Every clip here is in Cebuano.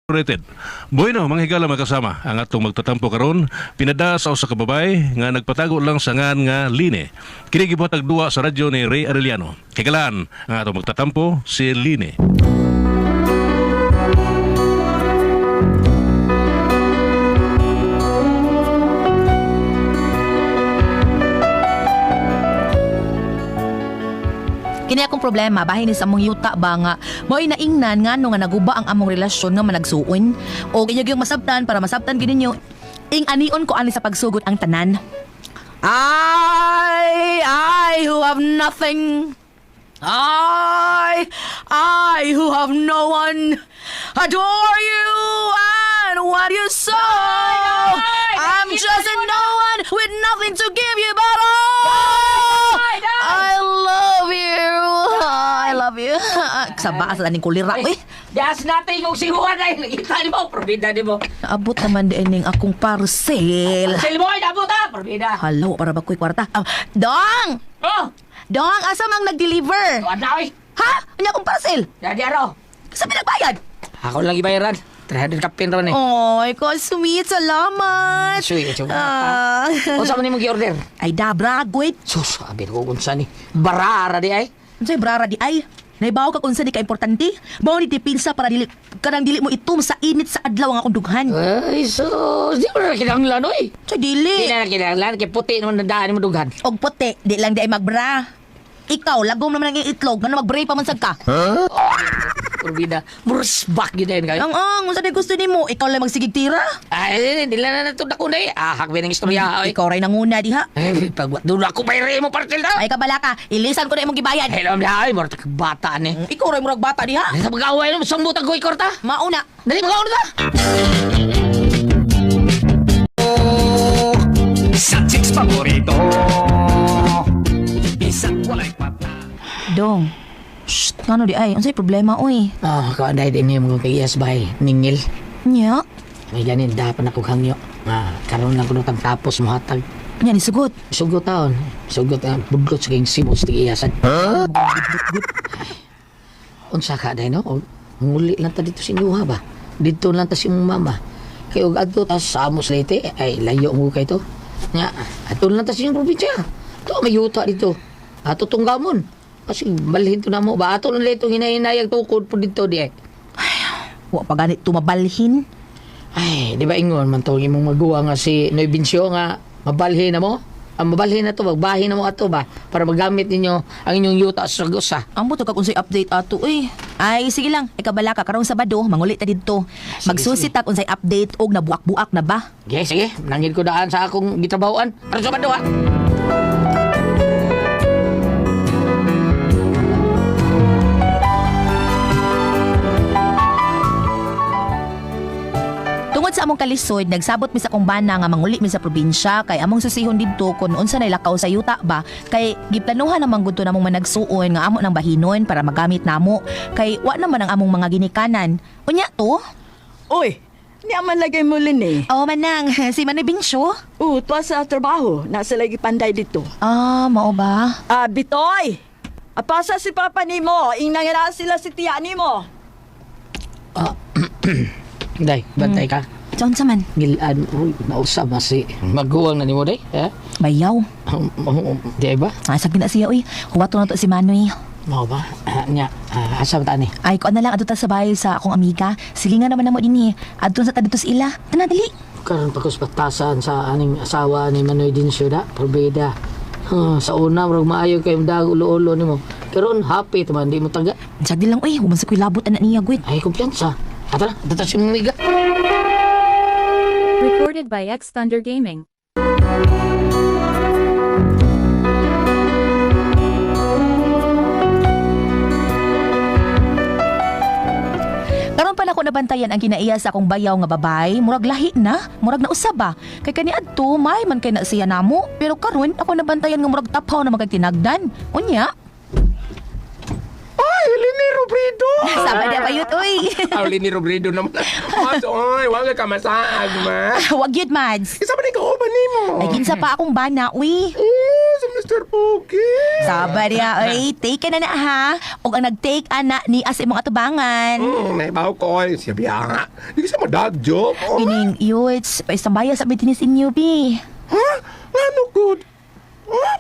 Incorporated. Bueno, mga higala, makasama ang atong magtatampo karon pinada sa usa ka babay nga nagpatago lang sa ngan nga Line. Kini gibuhatag duwa sa radyo ni Ray Arellano. Higalaan ang atong magtatampo, si Line. Kini akong problema bahin ni sa among yuta ba nga mo'y naingnan ngano nga naguba ang among relasyon nga managsuon o inyo gyud masabtan para masabtan gid ninyo ing anion ko ani sa pagsugot ang tanan. I who have nothing. I who have no one, adore you and what you saw. I'm just a no one with nothing to give you but all. I love you. I love you. Saba sa aning kulira, uy. Das natin yung sihuan ay nakita ni mo, probida ni mo. Naabot naman din ning akong parcel. Parcel mo ay nabot ha, probida. Hello, para ba ko'y kwarta? Ah, Dong! Oh, Dong, asa mang nag-deliver? tuwan na oy. Ha? Ano akong parcel? Dadi araw. Sa pinagbayad? Ako lang ibayaran. 300 kapin raw ni. Oy, ko sweet, salamat. Sweet, sweet. Ah. Unsa man nimo gi-order? Ay, dabra, gwit. Sus, abi ko unsa ni. Barara di ay. Unsay brara di ay? Naibaw ka kung sa di ka importante. Mao ni dipinsa para dili kanang dili mo itum sa init sa adlaw ang akong dughan. Ay, sus, di mo na kinahanglan oy. Sa dili. Di na kinahanglan kay puti naman nadaan mo dughan. Og puti, di lang di ay magbra. Ikaw, lagom naman ang itlog, ngano magbray pa man sad ka? Probida, mursbak gyud ayon kayo. Ang unsa di gusto nimo? Ikaw lang magsigig tira. Ay, di lang na natud ako na eh. Ahak ba ng istorya oy. Ikaw ray nanguna diha. Ay, pag doon ako bayre mo parcel na. Ay kabala ka, ilisan ko na imong gibayad. Hello, ay, murag bata ni. Ikaw ray murag bata diha. Ay, sa pag-away mo, sambut ang korta. Mauna. Dali, mag-away ta. Sa chicks paborito. Bisag walay kwata. Dong. Shh, ngano di ay? Unsay problema oy? Ah, oh, kaanday din niyo mga kay bay, ningil. Nya. May ganin, dapat na kong hangyo. Ah, karon lang kuno tang tapos mohatag. Nya ni sugot. Sugot taon. Sugot ang budlot sa kayong sibos ti iyasan. Huh? Unsa ka day no? Og Nguli lang ta dito sa inyo ha ba? Dito lang ta sa imong mama. Kay og adto ta sa Amos Leyte, ay layo mo kay to. Nya, adto lang ta sa inyong probinsya. To may yuta dito. Ato tong gamon. Kasi balhin to na mo ba ato lang leto hinahinayag tukod po dito di ay. Wa pa ganit tumabalhin. Ay, di ba ingon man to imong maguwa nga si Noy Bincio nga mabalhin na mo? Ang mabalhin na to, magbahin na mo ato ba para magamit ninyo ang inyong yuta sa usa. Ambot kag unsay update ato eh. Ay sige lang, ikabala ka karong Sabado, mangulit ta didto. Magsusi ta kung unsay update og nabuak-buak na ba. Okay, sige, nangin ko daan sa akong gitrabahoan. Para sa bando ha. Tungod sa among kalisod, nagsabot mi sa akong bana nga manguli mi sa probinsya kay among susihon didto kun unsa nay lakaw sa yuta ba kay giplanuhan naman gud to namong managsuon nga amo nang bahinon para magamit namo kay wa naman ang among mga ginikanan. Unya to? Uy, niya man lagay mo lin eh. Oh manang, si Manay Binsyo. Oo, tuwa sa trabaho. Nasa lagi panday dito. Ah, mao ba? Ah, Bitoy! Apasa si Papa nimo. Ingnan nga na sila si tiya nimo. Day, bantay ka. Diyon sa man. Gilaan, uy, nausa ba si maguwang na nimo day? Eh? Bayaw. Di ba? Ah, sabi na siya, uy. Huwato na to si Manoy. Mao ba? Ah, nya, ah, asa ba ta ni? Ay, kuan na lang, adto ta sa bahay sa akong amiga. Sige nga naman na mo din eh. Adto sa ta dito sa ila. Tana, dali. Karon pa ko sa batasan sa aning asawa ni Manoy Dincio da, probeda. Huh, sa una murag maayo kay dag ulo-ulo nimo. Karon happy man di mo taga. Sagdi lang, uy. Human sa kuy labot, anak niya, gwit. Ay, kumpiyansa. Ata na, ata sa imong amiga. Recorded by X Thunder Gaming. Karon pa nako nabantayan ang kinaiya sa akong bayaw nga babay. Murag lahi na, murag na usab ba. Kay kani adto may man kay na siya namo. Pero karon ako nabantayan nga murag tapaw na magkay tinagdan. Unya, Ay, Lini Robredo! sabay na bayot oy. Aw, Lini Robredo naman. Mas, oy, wag ka masaag, ma. Wag yun, Mads. Isa ba ni kauban nimo? Ay kinsa pa akong bana, uy. Eh, sa Mr. Pogi. Saba niya, oy. Take ka na na, ha? Og ang nag-take ana ni as imong atubangan. Naibaw ko eh. Siya biya nga. Di ka sa madag joke. Oh. Kining Yuts, paistambaya sa may dinis inyo, bi. Ha? Ngano good? Ha?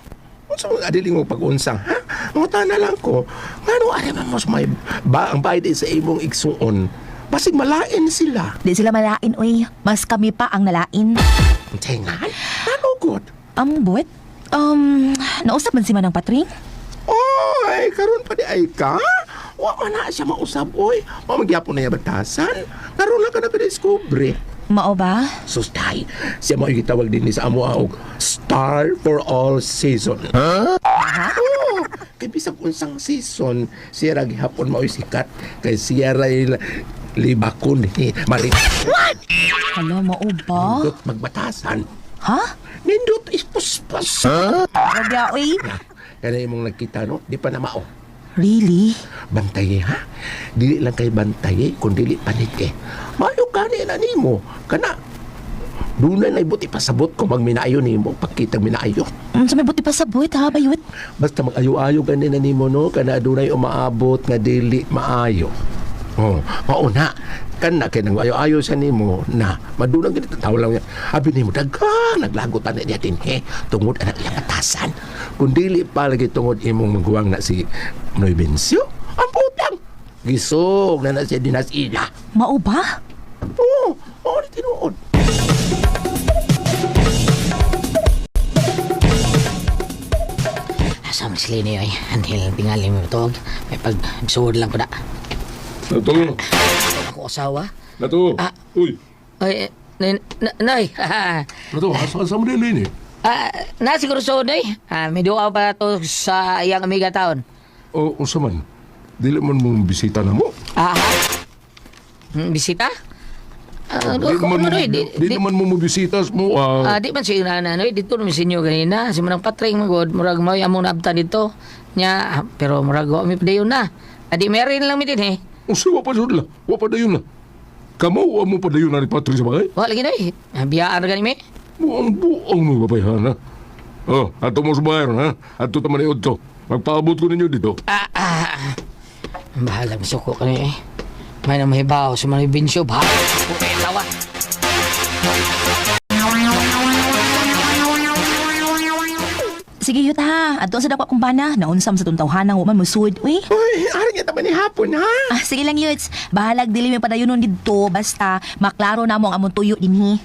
Unsa mo adili mo pag-unsang, ha? Nguta na lang ko. Ngano ari man mo sa may ba ang bayad sa imong igsuon. Basig malain sila. Di sila malain, oy. Mas kami pa ang nalain. Tingan? Ngano good? Ambot? Nausap man si Manang Patring? Oy, karon pa di ay ka? Wa man na siya mausab oy. Wa magyapon na niya batasan. Karon lang ka na ka-discover. Mao ba? Sus, tay, siya mo gitawag din ni sa amo og star for all season. Huh? Oo. Kay bisag unsang season, siya ra gihapon mao'y sikat kay siya ra libakon ni Marit. Hala, mao ba? Nindot magbatasan. Ha? Nindot ispuspas. Grabe, oy. Kana imong nagkita no, di pa na mao. Really? Bantay ha. Dili lang kay bantay kun dili panit eh. Mayo kani na nimo. Kana dunay na ibuti pasabot ko magminaayo nimo pagkitang minaayo. Sa may buti pa sa buwit, ha, bayut? Basta mag-ayo-ayo gani na nimo no kana adunay umaabot nga dili maayo. Oh, mao na. Kana kay nang ayo-ayo sa nimo na madunang gid tawo lang niya. Abi nimo daghan naglagot ana niya dinhi tungod anak iyang batasan. Kun dili pa lagi tungod imong maguwang na si Noy Bencio, ang putang gisog na na siya dinas ila. Mao ba? Oo, oh, ni tinuod. Asa man sila ni ay. Anhil tingali mo tog. May pag-suod lang ko na. Nato, Ako asawa. nato. Ah. Uy, Ay, nay, nay. nato, asa asa mo dili ni? Ah, na siguro so nay. Ah, may duwa pa to sa iyang amiga taon. O unsa man? Dili man mo bisita na mo. Ah, ha? Bisita? Ah, Dili ko man ano, mo, eh, di, dili di, man mo mo bisita mo. ah, Ah, di man siya na ano, dito naman sa inyo ganina. Si Manang Patring, magod, murag mo, among naabtan dito. Nya, pero murag wa mi padayon na. Adi meron lang mi din eh. unsa wa pa jud la? Wa pa dayon na. Kamo wa mo pa dayon na ni Patrick sa bagay? Wa lagi na eh. Ah, biyaan ra gani mi. Buang buang mo babayhan ha. Oh, ato mo sa bahay ron, ha. Ato taman ni Odto. Magpaabot ko ninyo dito. Ah, ah, ah. Bahala, masuko ka na eh. May na mahibaw sa mga binsyo, bahala. Puta yung tawa. Sige, yut ha. Adto sa dako akong bana. Naunsam sa tuntawhanang woman musud, uy. Uy, ari nga taman ni hapon ha. Ah, sige lang, Yuts. Bahalag dili mi padayonon didto basta maklaro na mo ang among tuyo dinhi.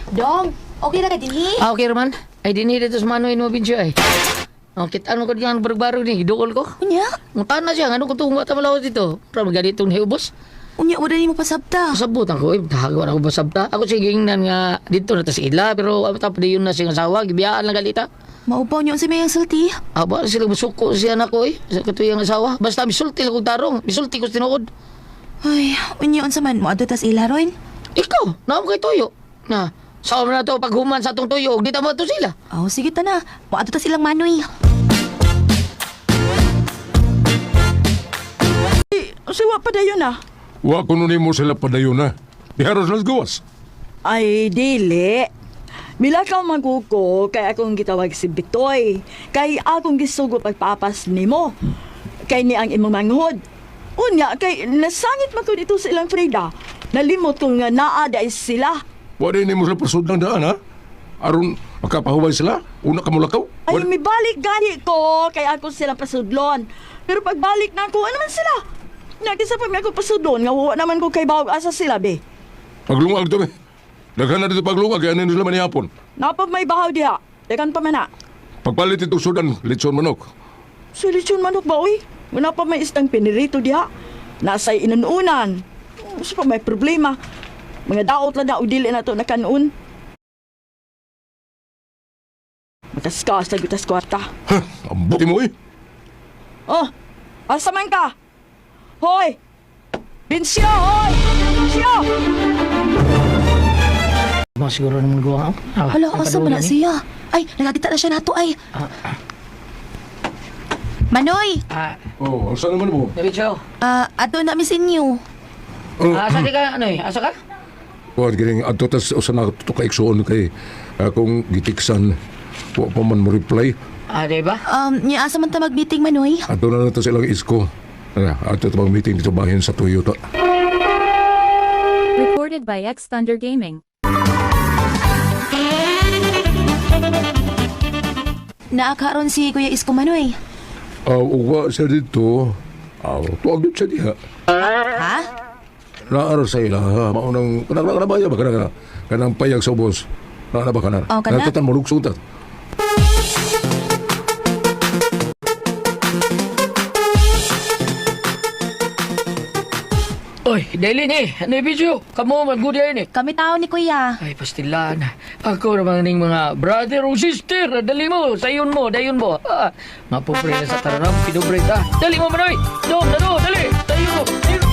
Dong, okay na ka dinhi? Ah, okay Roman. Ay, dinhi dito sa Manoy mo binsyo ay. Oh, kita ano ko diyan barug-barug ni, gidukol ko. Unya? Ang na siya, ano ko itong wata malawas dito. Pero maganitong hiubos. Unya, wala nimo pasabta. Pasabot ako, eh, tahago ako pasabta. Ako sige ingnan nga dito na ta sa ila, pero ang tapos yun na siyang asawa, gibiyaan lang galita. Maupaw niyo sa may ang sulti. Aba, sila musuko siya anak ko eh, sa katuyang asawa. Basta misulti lang kong tarong, misulti ko sa tinuod. Ay, unya unsa man mo adto tas ila ron? Ikaw, naam kay tuyo. Na, sa na to paghuman sa atong tuyo, di ta mo to sila. Oh, sige ta na. Moadto tas ilang manoy. Siwa pa dayon ah. Wa kuno nimo sila padayon na. Diharos las gawas. Ay, dili. Milakaw maguko kay akong gitawag si Bitoy. Kay akong gisugo pagpapas nimo. Kay ni ang imong manghod. Unya, kay nasangit man ko dito sa ilang Frida. Nalimot ko nga naa dahil sila. Wa din nimo sila pasudlang daan ha. Aron makapahuway sila, una ka mulakaw. Ay, mibalik gani ko kay ako sila pasudlon. Pero pagbalik na ako, ano man sila? Nagisa pa mi ako pasudlon nga wa naman ko kay bawag asa sila be. Paglungag to be. Daghan na dito paglungag kay ano sila manihapon. Napag may bahaw diha. Dagan pa man na. Pagpalit itong sudan, litson manok. Solusyon manok ba, uy? Wala pa may istang pinirito diha. Nasa'y inanunan. Gusto pa may problema. Mga daot lang na o dili na to nakanuon. Mataskas na gutas kwarta. Ha, ang buti mo eh. Oh, asa man ka? Hoy! Binsyo, hoy! Binsyo! Mga siguro naman gawa ako. Ah, Hala, asa man na siya? Ay, nakakita na siya nato ay. Manoy, Ah, Oh, asa naman mo? Diretso. ah, adto na mi sa inyo. Oh. Asa di ka ano eh? Asa ka? Kuan kining adto tas usa na to ka igsuon kay akong gitiksan. Wa pa man mo reply. Ah, di ba? Nya asa man ta mag-meeting Manoy? Adto na lang ta silang isko. Adto ta meeting dito bahin sa Toyota. Recorded by X Thunder Gaming. Naakaron si Kuya Isko Manoy. Uwa siya dito. Tuwag dito siya diha. Ha? Naara sa ila ha. Maunang kanang kanang ba kanang kanang kanang payag sa ubos. Naa na ba kanan? Oh, kana. Nagtatan mo lugsong ta. Oy, dali ni. Ano yung video? Kamo man good ni. Kami tao ni Kuya. Ay, pastilan. Ako naman ning mga brother o sister. Dali mo, sayon mo, dayon mo. Ah, mapobre na sa taranam, pinubre ta. Dali mo, Manoy! Dom, dalo, dali! Sayon mo, sayon mo.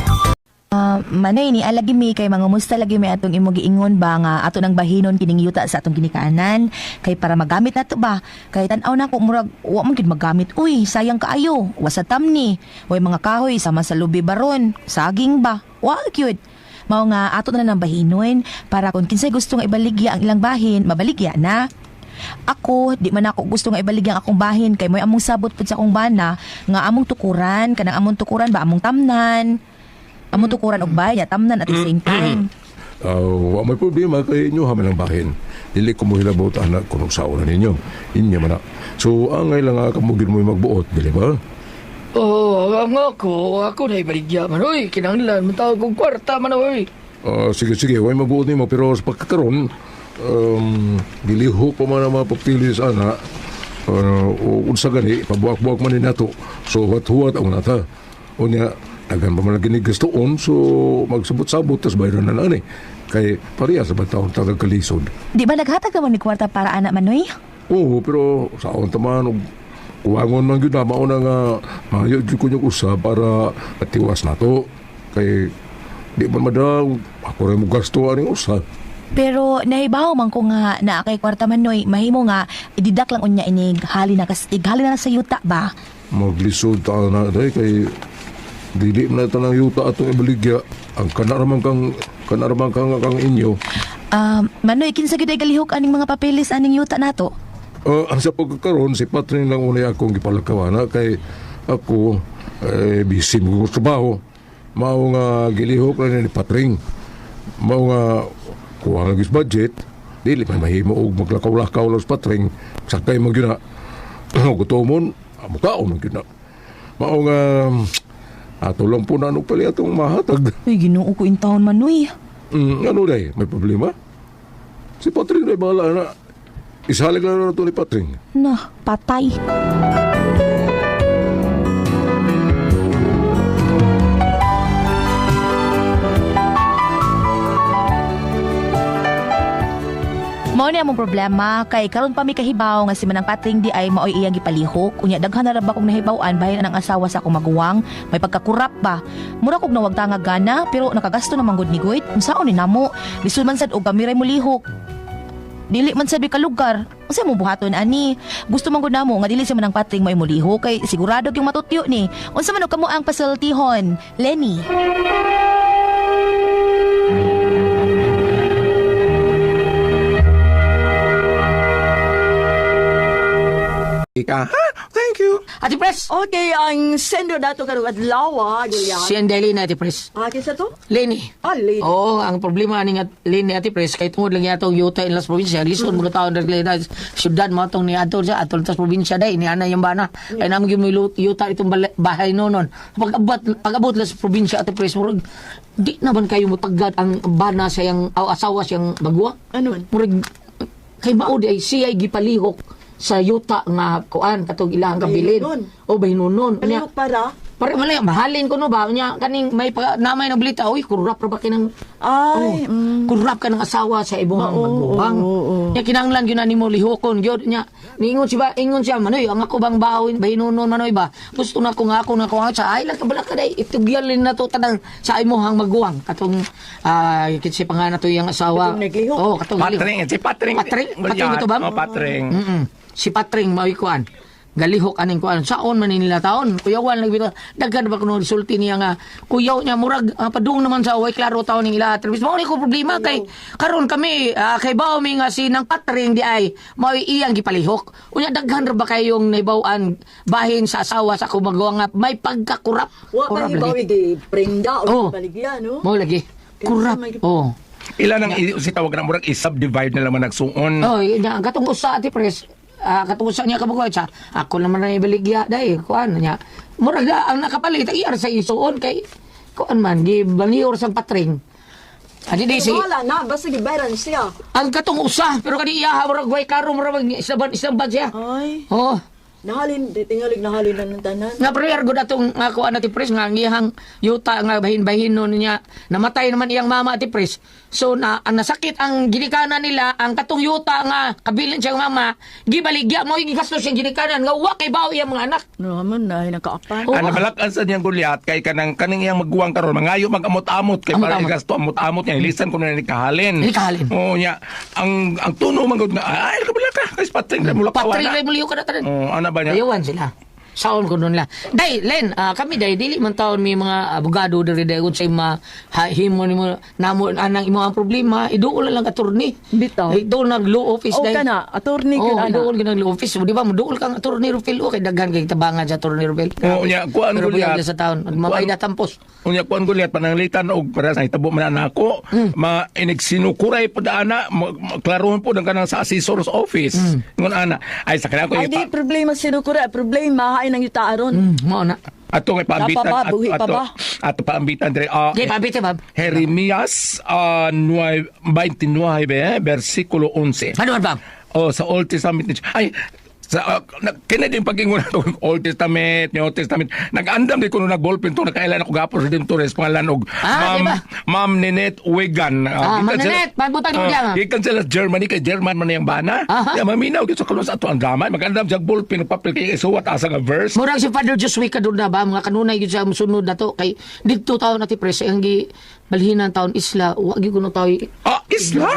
Manoy ni alagi mi kay mangumusta lagi mi atong imo giingon ba nga ato nang bahinon kining yuta sa atong ginikaanan kay para magamit nato ba kay tan-aw na ko murag wa man gid magamit, uy, sayang kaayo, wa sa tamni, way mga kahoy sama sa lubi baron saging ba, wa gyud. Mao nga ato na nang bahinon para kung kinsay gusto nga ibaligya ang ilang bahin, mabaligya na. Ako, di man ako gusto nga ibaligya ang akong bahin kay mo'y among sabot pud sa akong bana nga among tukuran, kanang among tukuran ba, among tamnan. Among tukuran og bahay, tamnan at the same time. Wa may problema kay inyo haman ang bahin. Dili ko mo hilabot anak kung saon na ninyo. Inyo man na. So angay lang nga kamo gid mo magbuot, dili ba? Oo, oh, ang ako na ibaligya, Manoy. Kinanglan, matawag kong kwarta, Manoy. Sige sige, way magbuot nimo pero sa pagkakaron gilihok pa man ang mga papilis ana. Unsa gani pabuak-buak man ni nato. So huwat-huwat ang nata. Unya daghan pa man lagi ni gastoon, so magsabot-sabot tas bayran na na ani. Kay pareha sa bataon tagag kalisod. Di ba naghatag naman ni kwarta para anak, Manoy? Oo, pero saon ta man og kuwangon man gyud na mao na nga maayo jud ko niyong usa para atiwas nato. Kay di man madaw ako ra mo gasto aning usa. Pero nahibaw man ko nga naa kay kwarta, Manoy, mahimo nga ididak lang unya inig hali na kas ighali na sa yuta ba. Maglisod ta na day kay dili man na tanang yuta atong ibaligya. Ang kanaraman kang kang inyo. Manoy, kinsa gyud ay galihok aning mga papeles aning yuta nato? Ang sa pagkakaroon si Patring lang unay akong gipalakawana kay ako busy mo sa trabaho. Mao nga gilihok lang ni Patring. Mao nga kuha nga gis budget, dili man mahimo og maglakaw-lakaw lang sa Patring, sakay man gyud na. Gutomon, mukaon man gyud na. Mao nga ato lang po na ano pala atong mahatag. Uy, Ginoo ko in taon, Manoy. Ano day, may problema? Si Patring na bahala na. Isalig lang na ito ni Patring. Na, patay. Mao ni among problema kay karon pa mi kahibaw nga si Manang Patring di ay maoy iyang gipalihok. Unya daghan na ra ba kong nahibaw-an bahin ang asawa sa akong maguwang, may pagkakurap ba. Mura kog nawag tanga gana pero nakagasto na manggod ni Goit. Unsaon ni namo? Lisod man sad og kami ray molihok. Dili man sad ka lugar. Unsa mo buhaton ani? Gusto man gud namo nga dili sa Manang Patring may molihok kay sigurado gyud matutyo ni. Unsa man og kamo ang pasultihon, Lenny? Ika, ha? Thank you. Ate Pres! Okay, ang sender nato karong adlaw, Julian. Si Andeli na, Ate Pres. Ah, kinsa to? Lenny. Ah, Lenny. Oo, ang problema ni nga Lenny Ate Pres, kay tungod lang yatong yuta in las probinsya, lisod mga taon na syudad mo atong ni adto siya, atol tas probinsya day, ni ana yung bana. Kay namo gyud may yuta itong bahay nonon. Pag-abot las probinsya Ate Pres, murag di naman kayo mutagad ang bana sa iyang aw, asawa siyang magwa. Ano man? Murag kay mao di ay siya ay gipalihok sa yuta nga kuan katong ilang kabilin. Bahinunon. O bahinunon. Unya, Palihok para? Pare malay mahalin ko no ba nya kaning may pa, namay ng balita oy kurap ra ba kinang Ay, oh, kurap ka ng asawa sa imong maguwang. Nya kinahanglan gyud na nimo lihokon gyud nya niingon si ba ingon siya manoy ang ako bang bawin bahinunon manoy ba gusto na ko nga ako na ko sa ay lang kabala ka day itugyalin na to tanang sa imong maguwang katong kitsi pa nga na to iyang asawa. Katong naglihok. Oh, katong naglihok. Patring, si Patring. Patring? Patring ito ba? Oh, Patring. Si Patring mao'y kuan. Galihok aning kuan saon man ni nila taon. Kuyawan lagi bitaw. Daghan ba kuno resulti niya nga kuyaw niya murag padung naman sa way klaro taon ning ila address. Mao ni ko problema kay karon kami kay bawo mi nga si nang Patring di ay mao iyang gipalihok. Unya daghan ra ba kayong naibaw-an bahin sa asawa sa akong magawa nga may pagkakurap. Wa pa Kurap hibaw lagi. gi prenda o Oh. baligya no. Mao lagi. Kurap. Oh. Ilan ang si tawag na murag i-subdivide na naman nagsuon. Oh, nya katong usa ati pres. Katong usa niya kabugoy sa ako naman na ibaligya dai kuan niya. Murag ang nakapalit ang iyar sa isuon kay kuan man gibanior sang patring. Adi di si Wala na basta gibayaran siya. ang katong usa pero kani iya murag way karo murag mag isang isang siya. Ay, Oh. nahalin di tingalig nahalin na ng tanan. Nga prayer gud atong nga kuan ati pres nga ang iyang yuta nga bahin-bahin nun niya namatay naman iyang mama ati pres. So na ang nasakit ang ginikanan nila ang katong yuta nga kabilin siyang mama gibaligya mo gigastos siyang ginikanan nga wa kay bawo iyang mga anak. No man na nakaapan. Oh. Ang nabalakan sa niyang Goliath kay kanang kaning iyang maguwang karon mangayo magamot-amot kay para Amot-amot. igasto amot-amot niya ilisan ko na ni kahalin. Ni kahalin. Oo niya ang tuno man gud nga ay kabala ka kay patring na mula Patring ray muliyo ka na tanan. Oo, ana ba niya? Ayawan sila. Saon ko nun la. Day, Len, kami day, dili man taon may mga abogado diri day unsay ma ha, himo nimo namo anang imo ang problema, iduol na lang attorney. Bitaw. Iduol nag law office O day. kana, attorney Oh, gyud ana. iduol gyud nag law office. Di ba moduol kang attorney Rufil okay daghan kay tabangan sa attorney Rufil. Oo, nya, kuan Pero Goliath. buyag sa taon, mamay na tampos. Unya kuan Goliath pananglitan og para sa hitabo man na ako ma inigsinukuray pud ana klarohon pud ang kanang sa assessor's office. Ngon ana ay sa kanang ko Ay di ipa problema sinukura, problema hay nang yuta aron. Mao na. ato kay paambitan Napa ba? Buhi pa ato ba? ato paambitan dire Di pa bitaw ba? Jeremias 29 versikulo 11. Ano ba? Oh, sa Old Testament. Ay, sa kini din pag-ingon nato Old Testament, New Testament. Nag-andam di ko nung nag-ballpen to nakailan ako gapos sa Redemptores pangalan og Ah, Ma'am di ba? Ma'am Ninette Wigan. Ah, Ma'am Ninette, pabutang mo diyan, ah. Gikan sila sa Germany kay German man yang bana. Aha. Ya maminaw gyud sa kalon sa ato ang drama. Mag-andam siya ballpen ug papel kay isuwat asa nga verse. Murag si Father Joshua kadun na ba mga kanunay gyud sa musunod nato kay didto taon nati pres ang gi balhinan taon isla wa gyud kuno taw Ah, isla?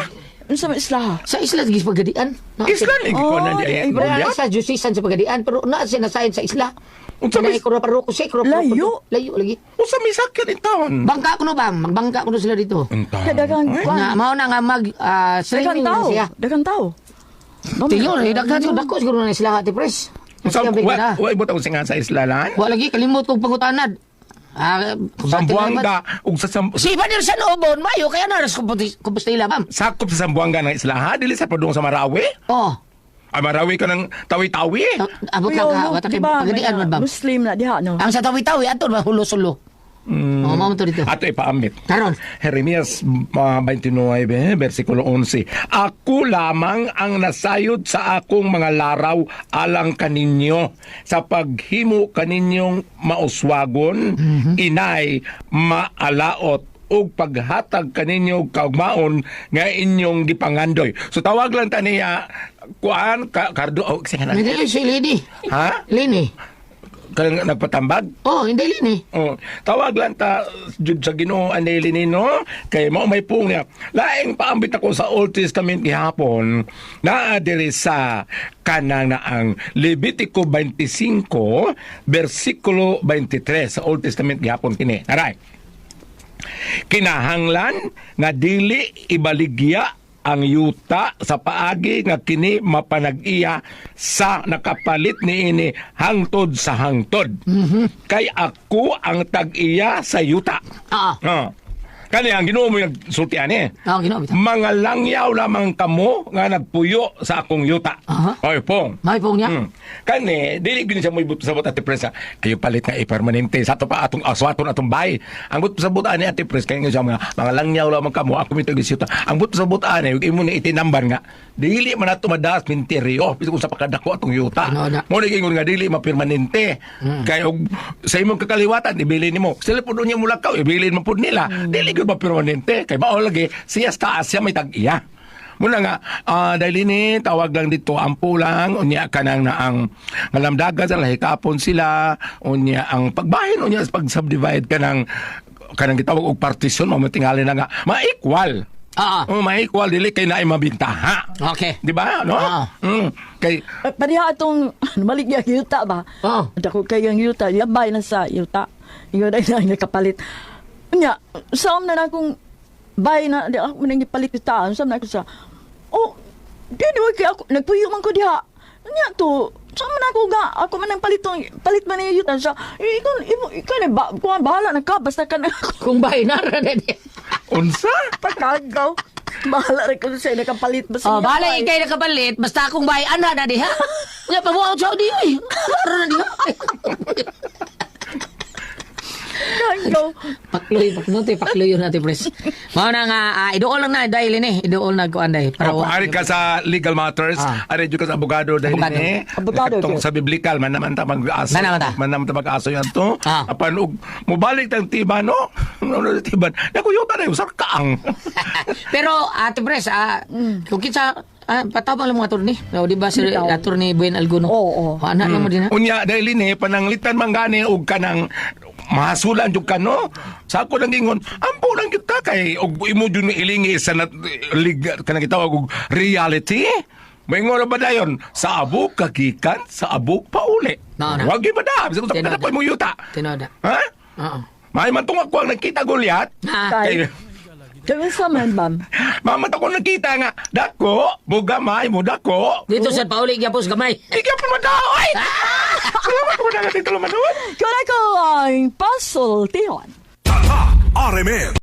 Unsa man isla? sa isla gi pagadian. Isla ni Oh, ko na di ay. di- Pero na sa Diocesan sa Pagadian pero na siya nasayin sa isla. Unsa may- Kanang paroko siya, Layo. Layo lagi. Unsa may sakit in town? Bangka kuno ba? Magbangka kuno sila dito. Unta. Daghang kuan. Na mao na nga mag Daghang streaming na tao. siya. Daghang tao. Tiyo, daghan siguro dako siguro na sila ati pres. Unsa Siya, wa na. wa ibot ang singa sa isla lan? Wa lagi kalimot kog pangutanad. Ah, Sambuanga ug sa Si Father San Obon, mayo kaya naras Compostela, ma'am. sakop sa Sambuanga ng isla ha dili sa padung sa Marawi. Oh, Ay Marawi ka ng tawi-tawi. abot lang ka, wata kay pagadian man bam. Muslim na diha no. Ang sa Tawi-Tawi ato ba hulo-sulo. Oh, mao to dito. Ato ipaambit. Karon. Jeremias 29, versikulo 11. Ako lamang ang nasayod sa akong mga laraw alang kaninyo sa paghimo kaninyong mauswagon, inay maalaot ug paghatag kaninyo og kaugmaon nga inyong gipangandoy. So tawag lang ta niya kuan ka, kardo oh, sige na. Hindi si Lini. Ha? Lini. Kanang nagpatambag? Oh, hindi Lini. Oh, tawag lang ta jud sa Ginoo anili nino kay mao may pung niya. Laing paambit ako sa Old Testament gihapon naa diri sa kanang na ang Levitico 25 versikulo 23 sa Old Testament gihapon kini. Aray. Kinahanglan nga dili ibaligya ang yuta sa paagi nga kini mapanag-iya sa nakapalit niini hangtod sa hangtod. Kay ako ang tag-iya sa yuta. Ah. Ah. Kani ang Ginoo mo nagsulti ani. Ah, Ginoo bitaw. Mga langyaw lamang kamo nga nagpuyo sa akong yuta. Aha. Oy, pong. May pong niya. Kani, dili gyud siya mo ibut sa ate presa. Kayo palit nga ipermanente sa ato pa atong aswaton atong bay. Ang but sa ani ate pres kay nga siya mga langyaw lamang kamo ako mito gyud Ang but sa ani imo ni itinamban nga dili man ato madaas minteryo bisan kung sa pakadako atong yuta. Ano na? Mo ni ingon nga dili mapermanente. Kay og sa imong kakaliwatan ibilin nimo. Sila pud niya mulakaw ibilin man pud nila. Dili gyud mapermanente kay mao lagi siya sa taas siya may tag-iya. Muna nga, dahil ini, tawag lang dito, ampo lang, unya ka nang na ang ngalamdagan sa lahikapon sila, unya ang pagbahin, unya sa pag-subdivide ka ng kanang gitawag og partition, mamatingali na nga, ma-equal. Ah. Oh, ma-equal, dili kay naay mabintaha. Okay. Di ba? No? Ah. Mm. Kay Eh, pareha atong maligya yuta ba? Oo. Dako kay ang yuta, yabay na sa yuta. Ingon ay na nakapalit. Nya, saom na na akong bay na di ako man gipalit yuta. Saom na ako sa Oh, di di kay ako nagpuyo man ko diha. Nya to, saom na ako ga ako man ang palitong palit man ang yuta sa ikaw imo ikaw na ba kuan bahala na ka basta ka na ako Kung bahay na ra na diha. Unsa? pagkagaw. Bahala ra ko sa nakapalit basta. Oh, bahala ikay nakapalit basta akong bahay ana na diha. Nya pabuhat sa di oy. Ara na diha. Kagaw. Pakloy, paknote, pakloy yun natin, pres. Mao na nga, iduol lang na, dahil ini, iduol na kuan dahil. Para Oh, ari ka sa legal matters, ari jud ka sa abogado dahil Abogado. ni. Abogado, Katong jud. sa biblical man naman ta mag-aso. Man naman ta. Man naman ta mag-aso yan to. Apan og mobalik tang tiban no. Ano tiban? Nakuyuta na yung sarkaang. Pero, ate pres, kung kinsa, patawag lang mga attorney. No, di ba si Bitaw. Attorney Buen Alguno? Oo, oo. Ana lang mo din ha. Unya dahil ini pananglitan man gani og kanang mahasulan jud ka no. Sa ako lang ingon, ampo lang gyud ta kay og imo jud ni ilingi sa nat, lig, kanang gitawag og reality. Maingon ra ba dayon sa abok kagikan, sa abok pauli. No, no. Wag gyud ba da? Bisag Tinuod. ta pa mo yuta. Tinoda. Ha? Oo. May man tong ako ang nagkita Goliath. Ah. Kay Kay Kaya sa man, ma'am. mama ta ko nakita nga dako, bugamay mo dako. Dito sa pauli gyapos gamay. Ikaw pa man ay. Salamat ko na dito lumanon. Kaya ko ang pasultihon. Tatak RMN.